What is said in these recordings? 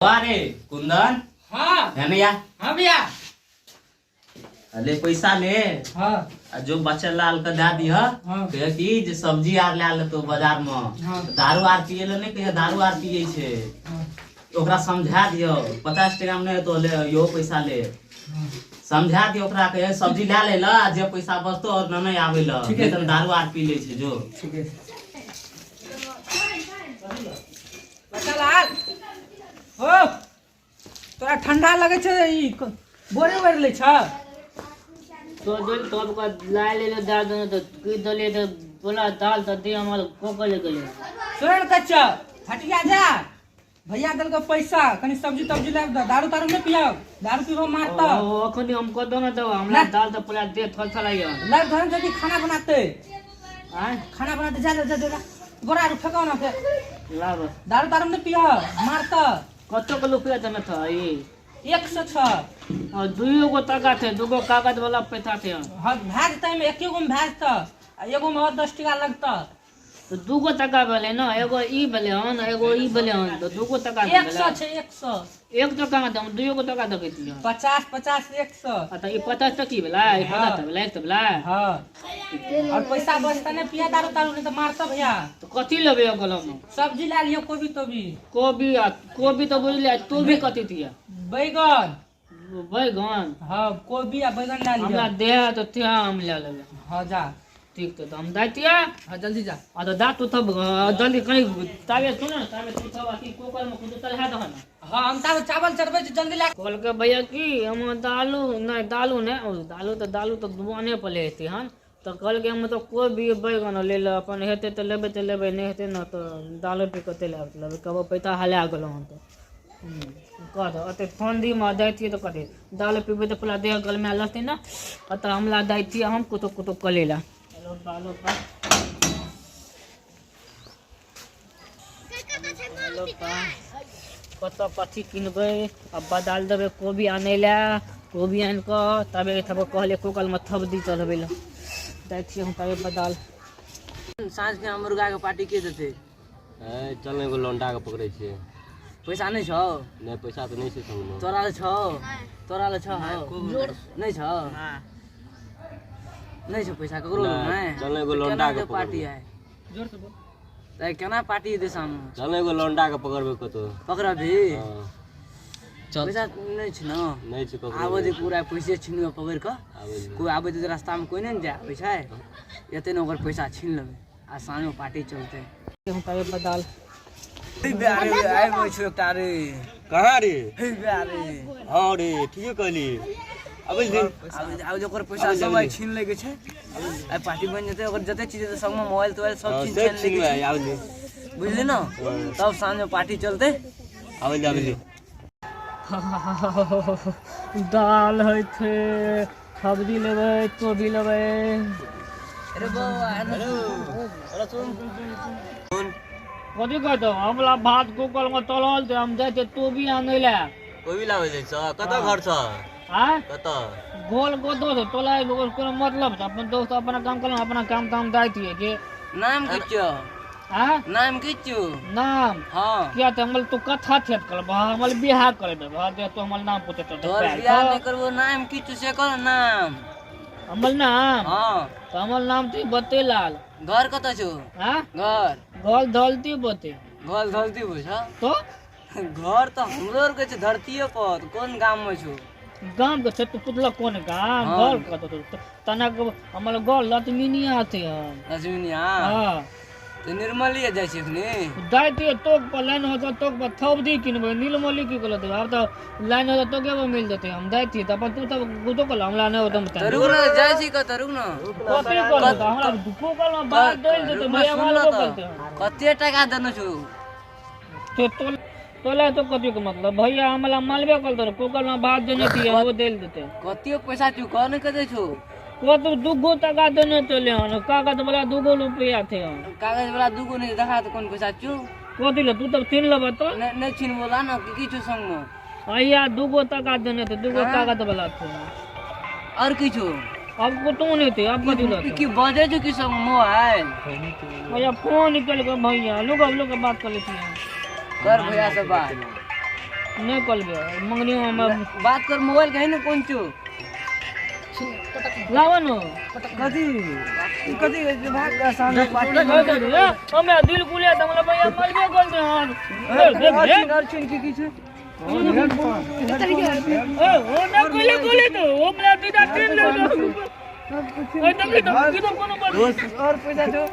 अरे कुंदन। हाँ। है भैया। हाँ भैया। ले पैसा ले। हाँ। आ जो बचल लाल के दए दिह। हाँ। कहे कि जे सब्जी आर लए लेतो बाजार में। हाँ। दारू आर पिए ले नहीं कहे, दारू आर पिए छै। हाँ। ओकरा समझा दियो, 50 टका में नहीं हेतो, ले यो पैसा ले। हाँ। समझा दियो ओकरा, कहे सब्जी लए ले ला, आ जे पैसा बचतो और न नहीं आवे ला। ठीक है। नहीं तो दारू आर पी ले छै जो। ठीक है। बच्चा लाल हो, तोरा ठंडा लगे छै, ई बोरे ओढ़ि लै छ। तो दिल तो का लाए ले ले दाल दोनों तो की दले तो बोला दाल तो दे हमार कोको ले गेले। सुन कच्चा हटिया जा, भैया देलको पैसा, कनी सब्जी तब्जी लाबि दे, दारू तारू नहि पियाब, दारू पीबो मारतौ। ओ अखनी हम को दोनों दो हमरा ना। दाल तो पूरा दे थल थल आइयो। लाबि दहन जल्दी, खाना बनाते। आय? खाना बनाते, जा जा जा जा, बोरा आरू फेंकाउ ना फेर। लाब। दारू तारू नहि पियाब, मारतौ। कतो के रुपया देने था ई? 106। और दुइयो गो टका थे, दुगो कागज वाला पैसा थे। हाँ, भए जेतै, एहिमे एके गो मे भए जेतै, आ एगो मे और 10 टका लगतै। तो दुगो टका भेलै ना, एगो ई भेलै हन, एगो ई भेलै हन, तो दुगो टका एक भेलै। सौ छै, 100। एक टका मे तऽ हम दुइयो गो टका देखै छियै। 50 50 100। आ तऽ ई 50 टकी भेलै, ई 50 हाँ। भेलै, एक तऽ भेलै। हाँ, और पैसा बचतै नहि, पिया दारू तारू नहि तऽ मारतौ भैया। तऽ कथी लेबै ओकरा मे? सब्जी लए लियौ, कोबी तोबी। कोबी आ कोबी तऽ बुझलियै, तोबी कथी थिया? बैगन। बैगन? हाँ, कोबी आ बैगन लए लियौ। हमरा देह तऽ तिहा हम लए लेबै। हाँ जा। ठीक तऽ हम दै तिया। हाँ जल्दी जा। आ तऽ दा तू तब जल्दी कहीं ताबे सुन ने, ताबे तू तब अथी कुकर में कुछ चढ़ा दह ना। हाँ, हम ताबे चावल चढ़बै छी, जल्दी ला। कहलकै भैया की हम दालू नहि, दालू नहि, ओ दालू तऽ दालू तऽ दुकाने पर ले हेतै हन। तऽ कहलकै हम तऽ कोबी बैगन ले ले, अपन हेतै तऽ लेबै तऽ लेबै, नहि हेतै ने तऽ दालो पी कते लेबै लेबै, कहबो पैसा हला गेलहुँ हन तऽ। कह दऽ ओते ठण्डीमे दै छियै तऽ कथी दालू पीबै तऽ पूरा देह गलमायल रहतै ने, ओतऽ हमरा दै छियै हम कुतो कुतो कऽ लै। लो बा, लो बा, लो बा, कतऽ कथी किनबै? आ बदाल देबै कोबी आनै लए, कोबी आनि कऽ तबे तब कहलियै कोकलमे थबदी चढ़बै लए दै छियै हम तबे बदाल। साँझ के मुर्गा के पार्टी के देतै? ए चल ने, एगो लौंडा के पकड़ै छियै। पैसा नहि छौ? नहि, पैसा तऽ नहि छै संगमे। तोरा लए छौ? तोरा लए छौ? नहि छौ? नहि छौ पैसा ककरो लग? नहि, नहि। चल ने एगो तऽ लौंडा केना के के पार्टी पकड़बै। है तऽ केना पार्टी हेतै शाममे? चल ने एगो लौंडा के पकड़बै कतौ। पकड़बही? हाँ। पैसा नहि छै ने? नहि छै ककरो। आबऽ दे, पूरा पैसे छीन लेबै पकड़ि कऽ। आबै दे। कोइ आबै दे रास्तामे, कोइ नहि ने जाय आबै छै, एतै ने ओकर पैसा छीन लेबै आ साँझमे पार्टी चलतै। हम तबे बदाल। आबि छौ एकटा रे। कहाँ रे? हे बे रे। हाँ रे, ठीके कहली, अबै दे। आब जे ओकर पैसा सब आइ छीन लै के छै, आइ पार्टी बनि जेतै, ओकर जते चीज हेतै संगमे, मोबाइल तोबाइल सब हाँ, छीन सब छानि लै छीन के ले, छै। आबै दे। बुझली ने, तब साँझमे पार्टी चलतै। आबै दे, आबै दे। दाल होइ छै, सब्जी लेबै, कोबी लेबै। अरे बौआ, अरे सुन सुन सुन। कथी कहतौ? हमरा भात कुकर मे चढ़ल छै, हम जाइ छियै कोबी आनै लए। कोबी लाबै जाइ छ? कतऽ घर छ? आँय? कतऽ? गोल गोदो छै तोला, एगो कोनो मतलब छै? अपन दोस्त अपना काम करलहुँ, अपना काम ताम जाइ छियै के। नाम की छियौ? आँय? नाम की छियौ? नाम? हाँ। किया तऽ हमर तू कथा छेद करबह, हमर बियाह करेबै दे, तू हमर नाम पूछे तो तोहर बियाह नहि करबो, नाम की छियौ से कह नाम। हमर नाम? हाँ। तऽ हमर नाम तऽ बतेलाल। घर कतऽ छौ? आँय? घर? घर धलती बते। घर धलती बुझ? तो घर तऽ हमरो आरके छै धरतीये पर, कोन गाममे छौ? गाम के छै, तू पुछलक कोन गाम। हाँ। घर कतऽ छौ? तना हमर घर लक्ष्मीनिया छै हम। लक्ष्मीनिया? हाँ। तऽ निर्मलीये जाइ छी एखनी? जाइ छियै तोक पर, लाइन होतौ तोक पर थौबदी किनबै, नीलमली की कहलत आब तऽ लाइन होतौ तोके पर मिल जेतै। हम जाइ छियै तऽ अपन तू सब गुतो कहल हमरा नहि होतौ। तऽ रुक ने, जाइ छी कतऽ, रुक ने। कथी कहलत? हमरा कुकर मे बात डोलि जेतै भैया, रुक ने, मालबो सुन ने। करतै। तऽ कते टाका देने छौ? तो तोला तो कथी के मतलब भैया, हमरा मालबे करतौ, कुकर मे भात देने छियै, ओ देल देतै। कते पैसा छौ कह ने, कते छौ? कत दूगो टका देने चले हन, कागज वाला दूगो रुपया थे हन। कागज वाला दूगो नहि, देखा तऽ कोन पैसा छौ। कथी ले तू तब छीन लेबह तऽ? नहि नहि, छीन बोला ने, की की छौ संगमे? भैया दूगो टका देने थे, दूगो कागज वाला थे। और की छौ? अब कुतो नहीं थे, अब कथी ई की बजै छौ की संग मोबाइल? भैया फोन निकल के, भैया लोग अब लोग बात कर लेती हैं। कर भैया से बात। नहीं कहलकै मंगनी में बात कर मोबाइल कहीं ना कोन छौ लावा न कथी कथी भाग सामने पार्टी हमे दिल कुले त हमरा भैया मरबे कर दे हन देख देख और छीन की की छै ओ ओ ना कोले कोले तो ओ हमरा दीदा तीन ले ओ तक तो की तो कोनो बात और पैसा छौ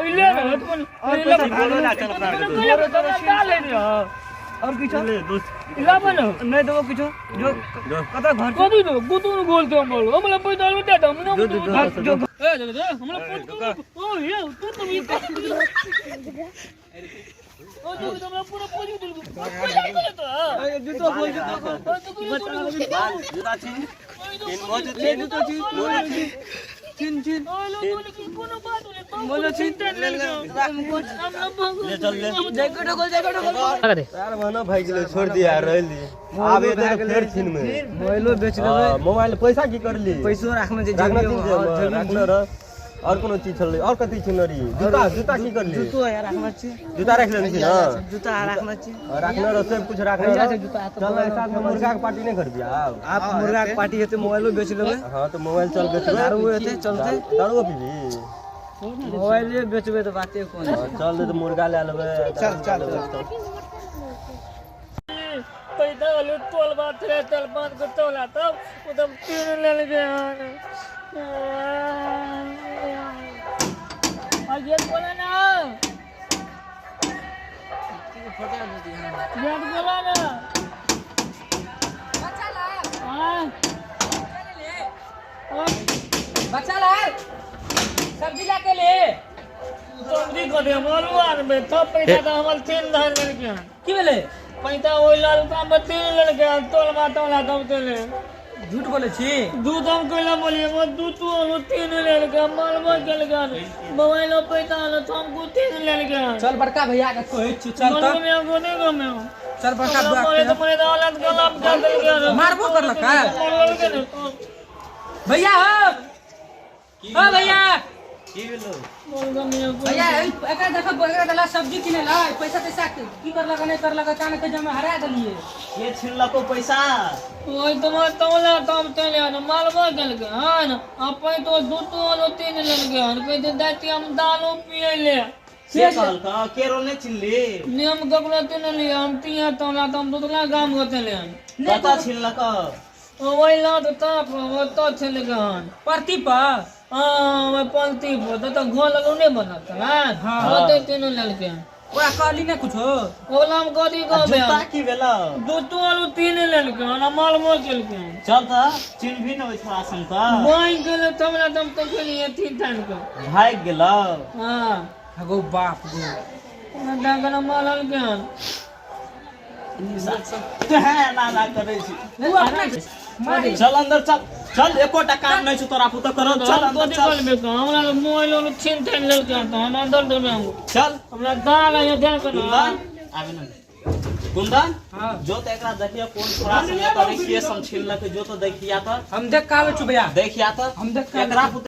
इले न कोन इले कोले तो डाले ने और किछो लावा न नहीं देबो किछो जो कत घर कथी दो गुतु न गोल तो हम हमरा पैसा दे दे हम ना जो ए दे दे हमरा ओ ये तू तो ये ओ तू तो हमरा पूरा पूरी दिल कोले तो जूतो खोल जूतो खोल जुता छीन तीन बहुत छीन छीन छीन कोनो बात नहीं बोलो छीन ले चल ले जैकेट खोल जैकेट खोल यार मना भाई गेलै छोड़ दिया रहल दी आब एतै तऽ फेर छीन में मोबाइलो बेच लेबै मोबाइल पैसा की करली पैसो राखना छै राखना जेबीमे, चीज हाँ, जेबीमे। राखना रह और कोनो चीज छलै और कथी छीन रही जूता जूता की करली जूतो यार राखना छै जूता राख लेने छी ना जूता राखना छै राखना रह सब कुछ राखना पैसा रह छै जूता तऽ चल ना साथ में मुर्गा के पार्टी नहीं करबी आब आप मुर्गा के पार्टी हेतै मोबाइलो बेच लेबै हाँ तो मोबाइल चल बेचबै दारू हेतै चलतै दारूओ पीबी मोबाइले बेचबै तऽ बाते कोन हाँ, चल दे तो मुर्गा ले लेबै चल चल पैसा वाले तोल बात रे तल बात को तोला तब उदम तीन ले ले गए और ये बोला ना ये बोला ना बच्चा लाल हाँ बच्चा लाल सब्जी ला के ले सब्जी को दे मालूम आदमी तब पैसा तो हमर तीन धान लड़के की भेलै पैसा ओहि लड़का में तीन लड़के तोल बात तोला तब चले झूठ बोलै छी दूध हम कैला बोलिए वो दूध तू आलू तीन लड़का मालवा चल गया मोबाइल पैसा आलो तो हमको तीन लड़का चल बड़का भैया के कहै छी चल मालूम तऽ है को नहीं गमे चल बड़का बुआ बोले के तो बोले तो औलाद गलाम कर दे गया मारबो करलक का? मारल के ने भैया हो हो भैया की भेलो बोल गमे भैया एकरा देखो एकरा देला सब्जी किने ला पैसा तैसा की करलक नहीं करलक कान के जमा हरा देलिए के छिनलको पैसा ओए तुम्हार तौला तम चले आना मालवा चल गया हां ना अपन तो दूध तू आलू तीन लड़के हन कहते दाती हम दारू पिए ले से कहलक के रो नहीं छिनली नियम ककरो तीन लिए हम तीन तौला तम दूधला गाम को चले हन कतऽ छिनलक ओहि लात ताप वो तो चल गया हन परती पर हाँ मैं पंक्ति पर तो तो घोल आलू नहीं बनत ना हाँ। ओते तीनों लड़के ओकरा कहली नहीं कुछो ओला हम कथी कहबे जूता की भेलो दू तू आलू तीन लड़के हन मालमो चलके चल तऽ चिन्हबी न ओहि छोड़ा संग तऽ बैंक गेलो तमरा तम तो खेलिए तीन टाइम के भागि गेलौ हाँ अगो बाप गो डाकन मालल के हन तें ना ना करै छी तू अपना मारी चल अंदर चल चल एकोटा काम नहीं छौ तोरा पुतह करल चल अंदर कथी चल करबे का हमरा तो मोबाइल वाला छीन थान लेलके हन तऽ हम अंदर देबै हम चल हमरा दाल आया ध्यान कर कुंदन आबे ना कुंदन हाँ जो तऽ एकरा देखिए कोन छोड़ा संग करै के संग छिनलक जो तऽ देखिया तऽ हम देख के आबै छी भैया देखिया तऽ हम देख के आबै एकरा छी।